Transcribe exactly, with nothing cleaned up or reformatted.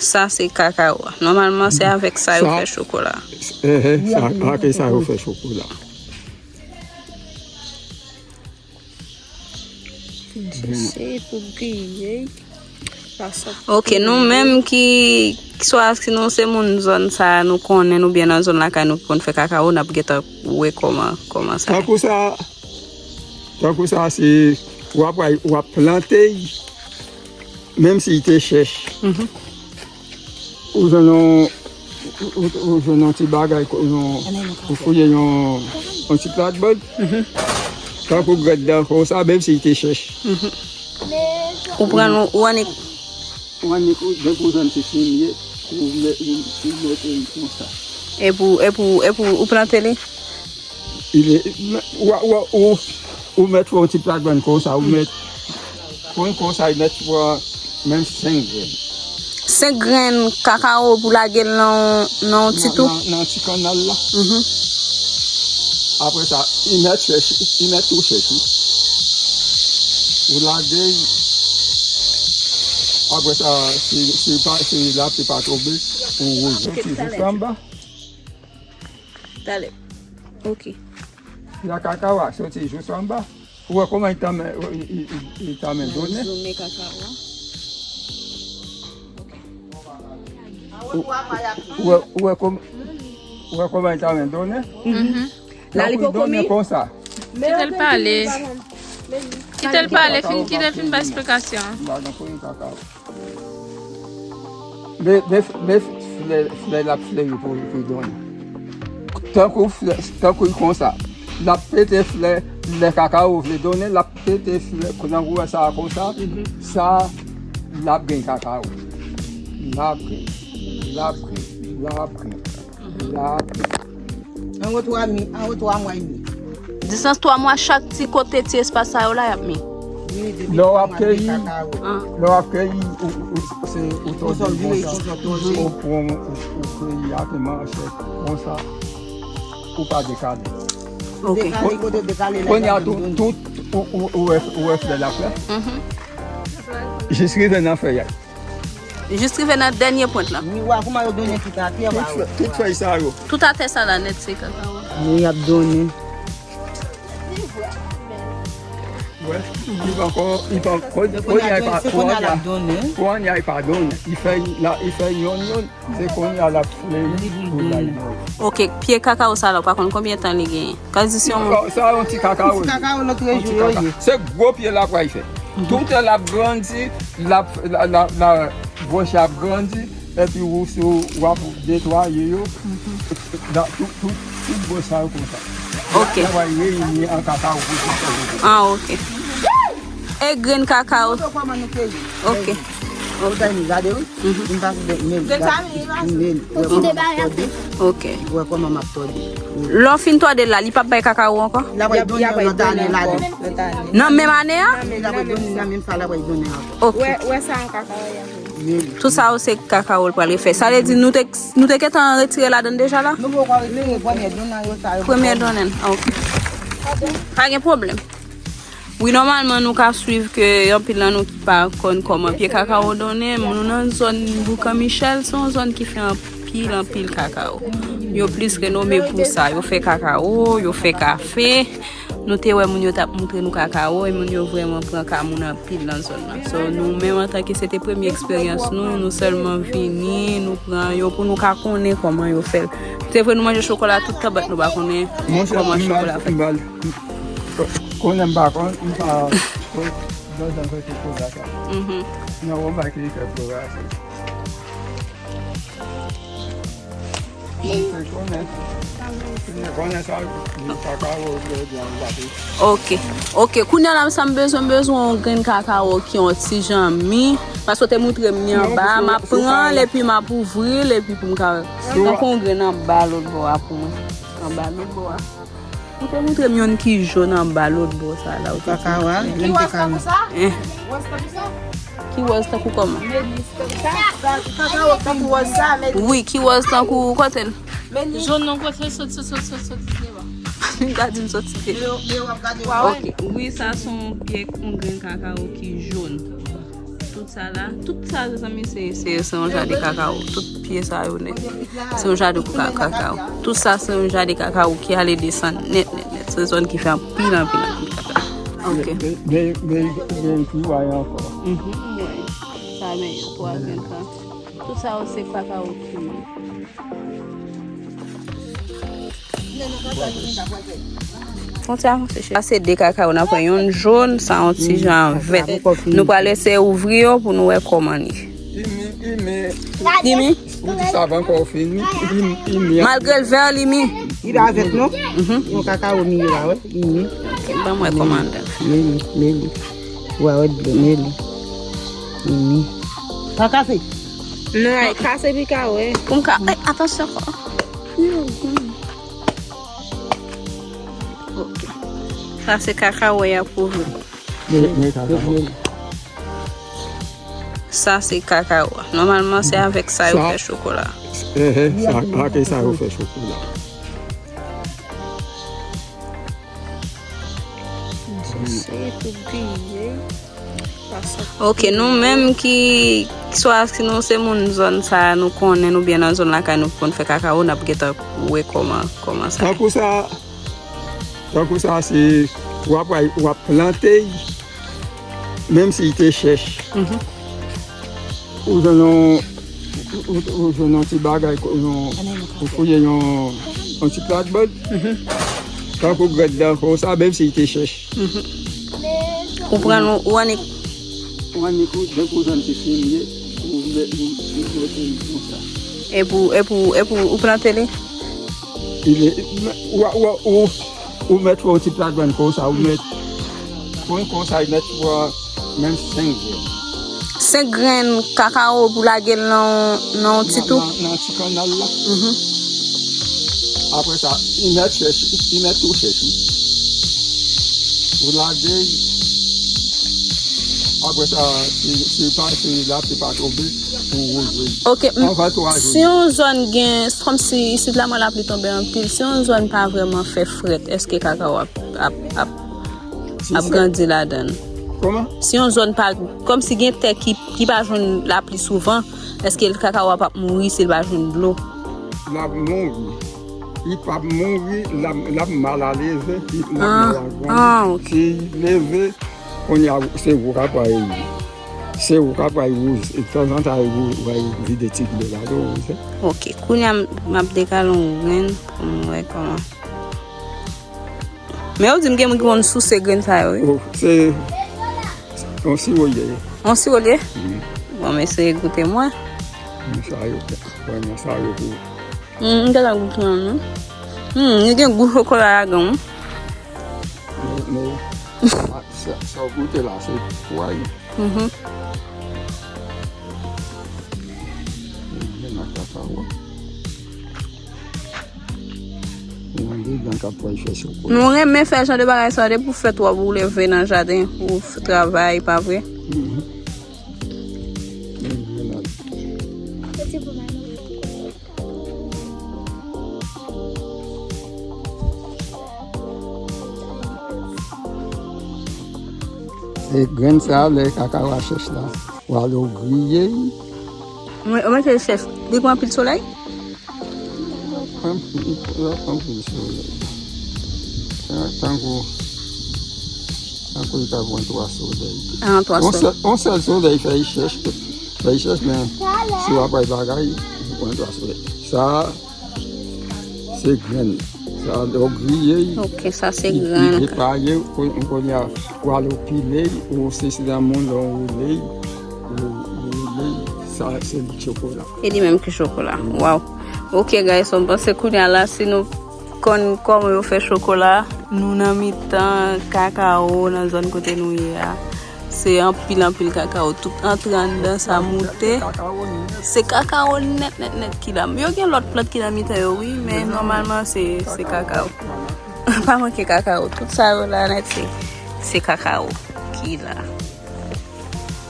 Sa se kakawo a. Nòmalman, se avèk sa yo fè chokola. Ehe, sa, ak sa yo fè chokola. Ok, nou menm ki, swa si nou se moun zòn sa a, nou konnen, nou byen nan zòn lakay nou pou n fè kakawo, n ap gentan wè kòman, kòman sa ye. Tankou sa, tankou sa, se w ap, w ap plante l, menm si l te chèch. Ou jwenn yon, ou, ou, ou jwenn yon ti bagay, yon, ou fouye yon, yon ti plat bòd. Tankou grèt dan konsa, menm si l te chèch. Ou pran l, ou annik. Ou annik, ou, depi ou jwenn ti fimye, ou met, ou, ou mete l konsa. Epi w, epi w, epi w, ou plante li? Ou, ou, ou, ou met yon ti plat bòd konsa, ou met, pran konsa, ou met pran menm senk grenn. Senk grenn kakawo pou lage l nan, nan yon ti tou? Nan, nan ti kannal la. Apre sa, li mèt chèch, li mèt tou chèch, wi. Ou lage l. Apre sa, si, si, pa, si lapli pa tonbe, ou woule. Soti jis anba. Talè. Ok. Fwa kakawo a soti jis anba. Ou wè kòman li tanmen, li, li, li, li tanmen donnen? Zoome kakawo a. Ou, ou wè, ou wè kòm-, ou wè kòman li tanmen donnen? La li poko mi. Konsa. Kite l pale. Kite l pale, fin, kite l fin bay esplikasyon an. Ba nan premye kakawo. Men, men, men flè, flè l ap fleri pou, pou donnen. Tankou flè, tankou l konsa. L ap pete flè, lè kakawo vle donnen, l ap pete flè, nan koulè sa a konsa, sa, l ap gen kakawo. L ap gen, l ap gen, l ap gen, l ap gen. Anwo twa mi, anwo twa mwa edmi. Distans twa mwa, chak ti kote ti espas sa yo la, y ap mi. Wi, depi twa mwa, depi kakawo. Lè w ap keyi, ou, ou, ou, se, ou tòde konsa. Ou pran, ou, ou keyi a, te manchèt konsa. Ou pa dekale. Ok. Dekale, kote w dekale la, kounye a, tout, tout, ou, ou, ou wè, ou wè flè la flè. Jis rive nan fèy la. Jis rive nan dènye pwent la. Wi, w a kouman yo donnen tout atè, w a wè. Tout fèy sa yo. Tout atè sa la nèt se kakawo. Wi, y ap donnen. Wè, li pa ankò, li pa ankò, kounye a, li pa, kounye a, kounye a, li pa donnen. Li fè, la, li fè yonn, yonn, se kounye a l ap fleri pou l al donnen. Ok, pye kakawo sa la, ou pa konn konbyen tan li genyen? Kandisyon. Sa yon ti kakawo. Ti kakawo lòt rejyon yo ye. Se gwo pye l ap pral fè. Tout lè l ap grandi, l ap, la, la, la, branch ap grandi, epi ou sou, w ap detwaye yo. Tout, tout, tout branch sa yo konsa. Ok. L ap pral reyini an kakawo pou tout sa yo. Ah, ok. E grenn kakawo. Ok. Ok. Ou gade, wi. M pase de men. Gade men. Ou ki debarase. Ok. Wè kòman m ap tòde. Lè w fin tòde l la, li p ap bay kakawo ankò? L ap bay donnen lòt ane ladan. Nan menm ane a? Nan menm ane sa. Nan menm sa, l ap bay donnen ankò. Ok. Wè, wè sa an kakawo a. Tout sa yo se kakawo l pral refè. Sa vle di nou te, nou te gentan retire ladan deja la? Nou poko retire premye donnen yo sa yo. Premye donnen, ah, ok. Pa gen pwoblèm. Wi, nòmalman, nou ka swiv ke anpil nan nou ki pa konn kòman pye kakawo donnen, nou nan zòn Boukan Michèl, se yon zòn ki fè anpil, anpil kakawo. Yo plis renome pou sa, yo fè kakawo, yo fè kafe. Nou te wè moun yo t ap montre nou kakawo, e moun yo vrèman pran ka moun anpil nan zòn nan. So, nou menm antanke se te premye eksperyans nou, nou sèlman vini, nou pran yo pou nou ka konnen kòman yo fè l. Se vre, nou manje chokola tout tan, but nou pa konnen kòman chokola fèt. Konnen m pa konn, m pa konn, m pa janm fè kèk koze ak sa. Mhm. Nan wè m pa ki fè koze ak sa. Mwen te konnen. Mwen te konnen sa, m pa ka wè jodi a, m pa te. Ok, ok. Kounye a la, sa m bezwen, m bezwen yon grenn kakawo ki yon ti jan mi. Paske w te montre m ni anba, m ap pran l, epi m ap ouvri l, epi pou m ka. Tankou yon grenn anba lòt bò a pou mwen. Anba lòt bò a. Ou te montre m yonn ki jòn anba lòt bò sa la. Ou te di. Kakawo a, grenn kakawo. Ki wòz tankou sa? Eh. Ki wòz tankou kòman? Sa, sa, kakawo tankou wòz sa, men. Wi, ki wòz tankou kote l? Jòn nan kote l soti, soti, soti, soti deba. Li ka di m soti deba. Ok, wi, sa se yon pye, yon grenn kakawo ki jòn. Tout sa la, tout sa, zanmi, se, se, se yon jaden kakawo. Tout pye sa yo nèt, se yon jaden kaka-, kakawo. Tout sa, se yon jaden kakawo ki ale desann nèt, nèt, nèt. Se zòn ki fè anpil, anpil, anpil kakawo. Ok. Men, men, men, men, ki wè ankò. Mhm, wi. Sa, men, twa grenn sa. Tout sa yo, se kakawo ki. Fon ti avanse, cheri. Sa se de kakawo, n ap pran youn jòn, sa yon ti jan vèt. Nou pral eseye ouvri yo pou nou wè kòman li. Li mi, li mi. Li mi? Ou di sa avan kò fini. Li mi, li mi. Malgre l vè, li mi. Li pa vèt non? Mhm. Yon kakawo mi yo la, wè. Li mi. Ok, ban mwen kòmandan. Men li, men li. Ou a wè dlo, men li. Li mi. Pa kase. Non, ay kase pi ka wè. Pou m ka, ay, atansyon kò. Ok. Sa se kakawo y ap ouvri. Men, men kakawo. Sa se kakawo. Nòmalman, se avèk sa yo fè chokola. Eh, eh, sa, avèk sa yo fè chokola. Sou se pou griye. Ok, nou menm ki, swa si nou se moun zòn sa a, nou konnen, nou byen nan zòn lakay nou, konn fè kakawo, n ap gentan wè kòman, kòman sa. Tankou sa, tankou sa, se w ap, w ap plante, menm si li te chèch. Mhm. Ou jwenn yon, ou, ou, ou jwenn yon ti bagay, ko-, yon, ou fouye yon, yon ti plat bòd. Mhm. Tankou grenn nan konsa, menm si li te chèch. Mhm. Ou pran l, ou annik. Ou annik, ou, depi ou jwenn ti fim ye, ou mete, ou, ou mete l konsa. Epi w, epi w, epi w, ou plante li? Li, ou, ou, ou, ou mèt fè yon ti plat bòd konsa, ou mèt, kon konsa, li mèt fè menm senk grenn. Senk grenn kakawo pou lage l nan, nan yon ti tou? Nan, nan, nan ti kannal la. Mhm. Apre sa, li mèt chèch, li mèt tou chèch, wi. Ou lage, apre sa, si, si pa, si lapli pa tonbe, ou woule. Ok, m-, si yon zòn gen, kòmsi isit la, mwen lapli tonbe anpil, si yon zòn pa vrèman fè frèt, èske kakawo ap, ap, ap, ap grandi ladan l? Kòman? Si yon zòn pa, kòmsi gen tè ki, ki pa jwenn lapli souvan, èske kakawo a p ap mouri si l pa jwenn dlo? L ap mouri. Li p ap mouri, l ap, l ap mal aleve, li, l ap mal agrandi. Ah, ok. Si li leve, kounye a, se ou k ap wè li. Se ou k ap wè li wouze. E tanzantan, ou wè li vide ti dlo la, dlo wouze. Ok, kounye a, m ap dekale yon grenn pou m wè kòman. Men yo di m gen moun ki konn souse grenn sa yo, wi. Oh, se yon siwo l ye. Yon siwo l ye? Wi. Bon, m eseye goute mwen. Men sa yo, pran nan sa yo pou. Hmm, m gentan goute mwen, non. Hmm, li gen gou chokola ladan l, wi. Men, men, sa, sa w goute la, se pwa, wi. Mhm. Men nan kakawo. Mwen dedan k ap pral fè chokola. Nou renmen fè jan de bagay sa, depi w fè twòp, ou leve nan jaden, ou f-, travay, pa vre? Mhm. Men grenn la. E grenn sa, lè kakawo a chèch la, w ale w griye l. Mwen, mwen te chèch. Li pran anpil solèy? Anpil, anpil solèy. Tankou, tankou li ka pran twa solèy. Ah, twa solèy. On sèl, on sèl solèy fè li chèch, fè li chèch, men si w ap bay bagay, li pran twa solèy. Sa, se grenn. Sa, lè w griye l, ok, sa se grenn. Li pare, kounye a, w ale w pile l, ou se silamon, lè w woule l, ou, ou woule l, sa, se li chokola. E li menm ki chokola. Waw. Ok, guys, so m panse kounye a la, si nou konn kòman yo fè chokola, nou nan mitan kakawo, nan zòn kote nou ye a. Se anpil, anpil kakawo. Tout antre anndan sa moute. Se kakawo nèt, nèt, nèt ki la. Yo gen lòt plant ki nan mitan yo, wi, men nòmalman se, se kakawo. Pa manke kakawo. Tout sa yo la nèt, se, se kakawo ki la.